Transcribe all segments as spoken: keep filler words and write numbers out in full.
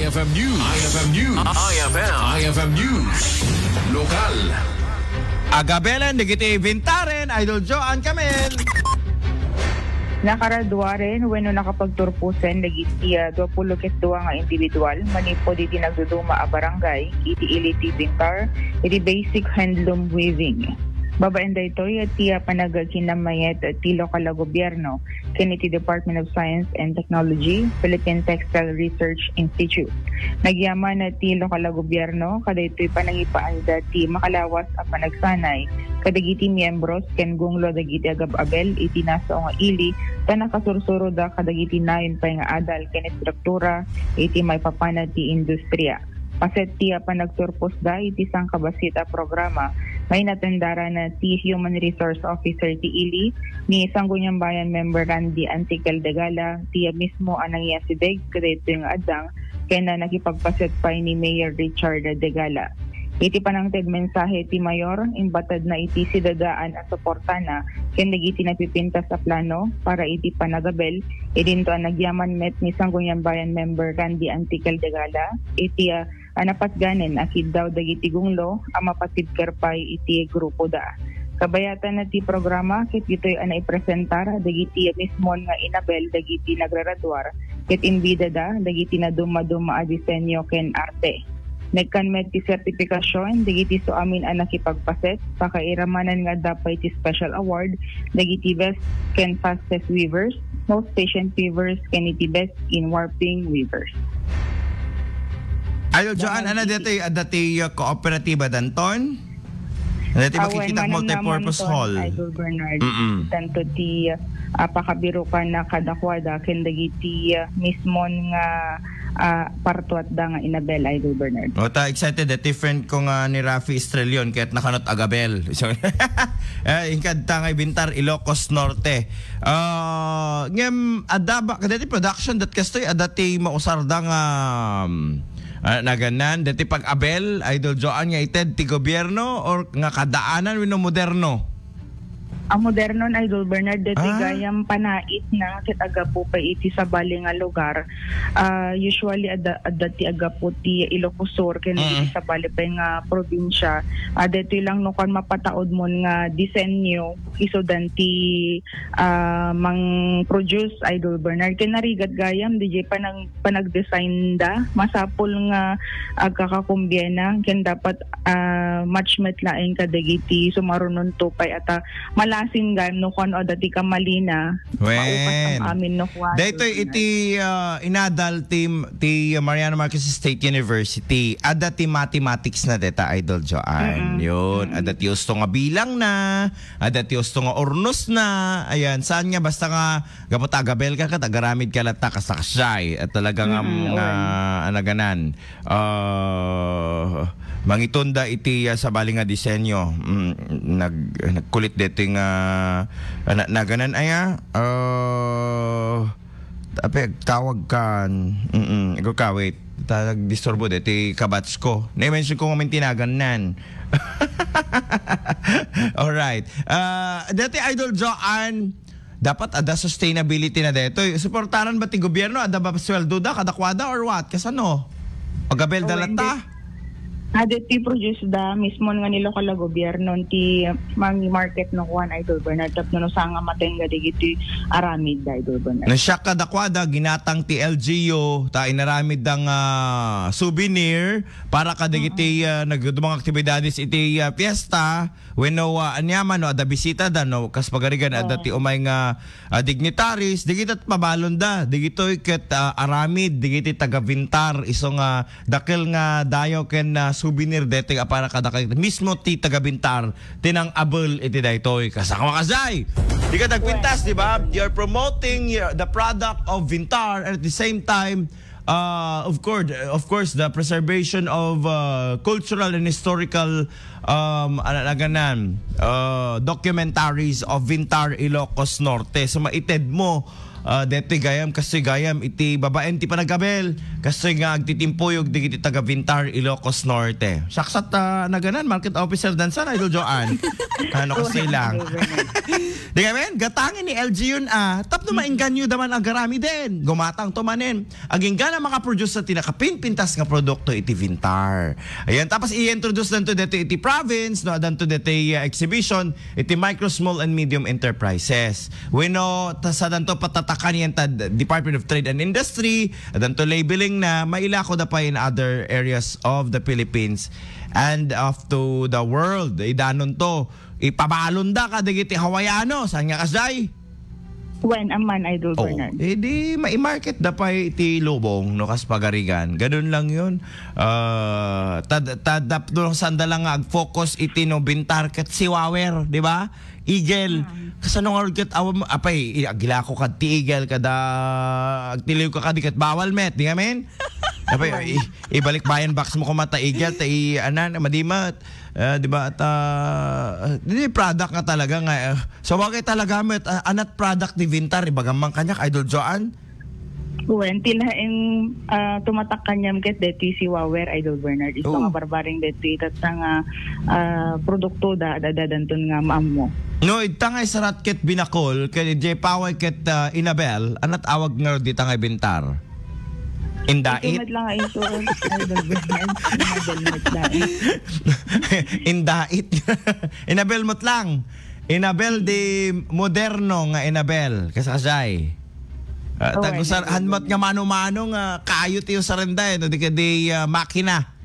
I F M News. I F M News. I F M. I F M News. Lokal. Agabelen dagiti Bintaren, Idol Joan Camel. Nakaraduaren wenno nakapagturposen dagiti, ah, dua pulo ket dua nga individual manipud iti nagduduma a barangay iti Ili ti Bintar iti Basic Handloom Weaving. Babaen daytoy ti, ah, panagkinammayat ti lokal a gobyerno ken iti Department of Science and Technology, Philippine Textile Research Institute. Nagyaman ti lokal a gobyerno kadaytoy panangipaayda ti makalawas a panagsanay kadagiti miyembros ken gunglo dagiti agab-abel iti nasao nga ili ta nakasursuroda kadagiti nayon pay nga adal ken estruktura iti maipapan ti industriya. Paset ti panagturposda iti sangkabassit a programa nga inatendaran ti Human Resource Officer ti ili, ni Sangguniang Bayan member Randy Antiquel Degala, ti mismo a nangiasideg kadaytoy nga addang ken nakipagpaset pay ni Mayor Richard Degala. Iti panangted mensahe ti Mayor, imbatedna iti sidadaan a suportana ken dagiti napipintas a plano para iti panagabel, idinto a nagyaman met ni Sangguniang Bayan member Randy Antiquel Degala iti, ah, a napatganen a kiddaw dagiti gunglo a mapatibker pay iti grupoda. Kabayatan ti programa ket ditoy a naipresentar dagiti mismon nga inabel dagiti nagraraduar ket imbidada dagiti naduma-duma a disenyo ken arte. Nagkan met ti sertipikasyon dagiti su amin a nakipagpaset, pakairamanen nga adda pay ti special award dagiti best ken fastest weavers, most patient weavers, ken iti best in warping weavers. Idol Joan, Daman ana ti dati, adda ti, uh, kooperatiba danton? Adda ti Ah, makita wen, manang multipurpose naman ton, hall. Idol Bernard. Mm-mm. Tanto ti, ah, pakabirukan na kadakwada ken dagiti, ah, mismon nga, ah, partuatda nga inabel, Idol Bernard. O, ta excited, eh, ti friend ko nga ni Rafi Estrellon, ket nakanot agabel. So, eh, inkadta nga ibintar Ilocos Norte. Ah, ngem, adda ba, kadati production, dat kastoy, adda ti mausarda nga, um, ah, naganan, dati pag-abel, Idol Joan, nga ited ti gobierno or nga kadaanan wenno moderno? Ang modernon, Idol Bernard, dati Ah. gayam panait na ket agapu pay iti sabali nga lugar. Ah, usually, adda, adda ti agapu ti Ilocos Sur, ken Mm. iti sabali pay nga probinsya. Ah, dati lang no kan mapataod mon nga disenyo, isudan ti, ah, mang-produce, Idol Bernard. Ken narigat gayam, D J, panang panagdesign da, masapul nga agkakakumbiana, ken dapat, ah, match met laeng kadagiti sumarunonto pay a ta malasin gayam no kuan, o dati kamalina, Wen. maupas ang amin no kuan. Daytoy iti, ah, inadal ti, ti Mariano Marquez State University. Adda ti mathematics na deta, Idol Joan. Mm-mm. Yun, Mm-mm. adda ti usto nga bilang na, adda ti usto nga urnos na. Ayan, saan nga basta nga gapu ta agabel ka, ket agaramid ka latta, kasta kasiay. At talaga nga, Mm-mm, nga, oy. anaganan, ah, mangitunda iti, ah, sabali nga disenyo. Mm, nag-, nagkulit deti nga, ah, na-, naganan aya, ah, ape, tawag kan, mm, ikaw ka, wait. Ta-, nagdisturbo deti kabatch ko. Na-mention ko nga mintinagan nan. Alright. Ah, deti Idol Joan, dapat ada sustainability na detoy. Suportaran ba ti gobierno? Ada ba sweldo da? Kadakwada or what? Kasano? Pagabel da Awan, latta? deti, ah, deti produce da, mismo nga ni lokal a gobierno, ti mangi-market no kuan, Idol Bernard, tapno no saan nga matengga dagiti aramid da, Idol Bernard. No siak kadakwada, ginatang ti L G U, ta inaramid da nga souvenir para kadagiti, Mm-mm. ah, nagdumang aktibidades iti, ah, fiesta. Wenno, ah, aniaman, no, adda bisita da, no, kas pagarigan, adda Oo. ti umay nga, ah, dignitaries, digita pabalon da, digitoy ket, ah, aramid, digiti taga-Bintar, isu nga dakel nga dayaw ken, ah, souvenir detoy a para kadakita. Mismo ti taga-Bintar, ti nang-abel iti daytoy. Kasta ka makasay! Di ka nagpintas, di ba? You're promoting your, the product of Bintar, and at the same time, Uh, of course, of course, the preservation of, uh, cultural and historical, um, ano, naganan, uh, documentaries of Bintar, Ilocos Norte. So, maited mo Ah, detoy gayam, kastoy gayam, iti babaen ti panagabel, kastoy nga agtitimpuyog dagiti taga Vintar, Ilocos Norte. Saksat, ah, naganan, market officer dansan, Idol Joan. Ano, kastoy lang. Di ngamin, gatangen ni L G yun, ah. Tapno maingganyo daman agaramiden. Gumatang to manen. Agingga na makaproduce na ti nakapinpintas nga produkto iti Vintar. Ayan, tapos i-introduce danto dito iti province, no, danto dito, ah, exhibition, iti micro, small, and medium enterprises. Wenno, ta-, sadanto patatakan yan ta Department of Trade and Industry, danto labeling na, mailako da pa in other areas of the Philippines and of to the world. Idanon to, ipabalon da kadagiti Hawaiano, saan nga kasjay? Wen, amman, Idol Oh, Bernard. Eh di, mai-market da pa iti lubong, no, kas pagarigan. Ganun lang yun. Ah, tad-, tad-, tapno sanda lang nga ag-focus iti no Vintar ket Siwawer, di ba? Eagle. Mm. Kasano nga ket awam, apay, i-, agilako kad ti Eagle kada agtiliw ka kadi ket bawal met, di ngamin? Apay, i-, ibalik bayan box mo kumata Eagle, ta i-, anan, madimat. Ah, di ba? At, ah, di product nga talaga nga, ah, sa bagay talaga met, ah, anat product ni Vintar, ibagam man kaniak, Idol Joan? Wen, ti laeng, ah, tumatak kaniam ket deti si Wawer, Idol Bernard. Isu Oo. nga barbareng deti, ket nga, ah, produkto da, da, da, danton nga maammo. No, ita nga isarat ket binakol, ket J Paway ket, ah, Inabel, anat awag nga dita nga Vintar? Indait? Ito met lang nga insurance, Idol Bernard. Inabel met lang. Indait. Inabel met lang. Inabel di moderno nga Inabel. Kasakasay. Ah, Oo, tagusar, Inabel hanmat met. nga mano-mano nga kayo ti usarenda, eh, no? Di ka di, ah, makina.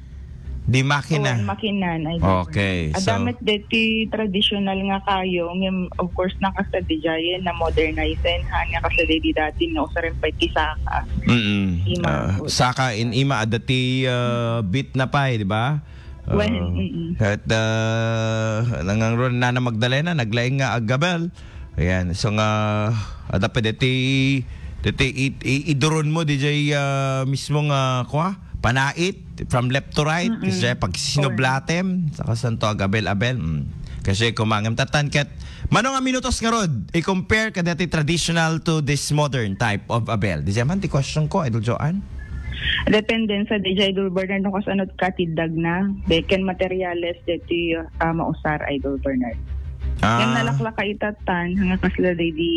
Di makina. Oo, makinan, Idol Bernard. Okay, so Adda met deti traditional nga kayo, ngem, of course, nakasadi jayen, na modernize, han, nga kasadi di dati, no? Usaren pay ti saka. Mm-mm. Ima. Ah, saka in ima, adda ti, ah, bit na pay, di ba? Well, Ah, mm-mm. At, ah, nangang ron, Nana Magdalena, naglaing nga agabel. Ayan, so nga, adda pa deti, deti i-, i-, iduron mo, D J, ah, mismo nga, kwa? Panait, from left to right, Mm-mm. kasi pag sinublatem, saka santo agabel-abel, mm. Kasi kumangam tatan ket, mano nga minutos nga rod, i-compare ka deti traditional to this modern type of abel. Di man ti question ko, Idol Joan? Depende sa D J Idol Bernard, no, kasano ti katidagna. They can materials deti, ah, mausar, Idol Bernard. Ah. Ngem nalaklaka itatan, nga kasla di, di,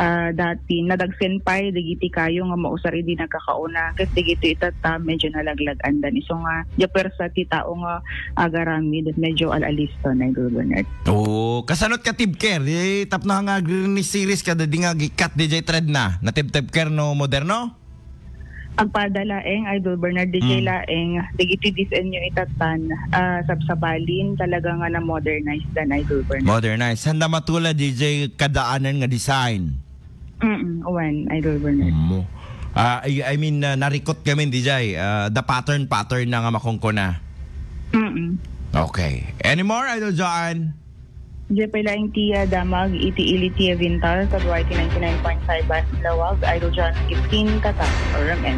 ah, dati, nadagsen pay, dagiti kayo nga mausar idi nagkakauna. Ket dagiti itatan, medyo nalaglag-andan. Isu nga, di pwersa ti tao nga agaramid, medyo al-aliston, Idol Bernard. Oo. Kasano ti katibker? Di tapno nga agri-, series kada di nga gikat D J Trend na. Natibtibker no moderno? Agpada laeng, Idol Bernard, D J Mm. laeng, dagiti disenyo itatan, ah, sabsabalin, talaga nga na-modernize dan, Idol Bernard. Modernize. Sanda matula, D J, kadaanan nga design? Mm, wen, Idol Bernard. Mo. Ah, I, I mean, ah, narikot kami, D J. Ah, the pattern, pattern na nga makungkuna. Mm. Okay. Any more, Idol Joan? Jepay laeng ti, ah, damag iti ili ti Vintar, kaduay ti ninety-nine point five Lawag, Idol John fifteen, Tata, R M N.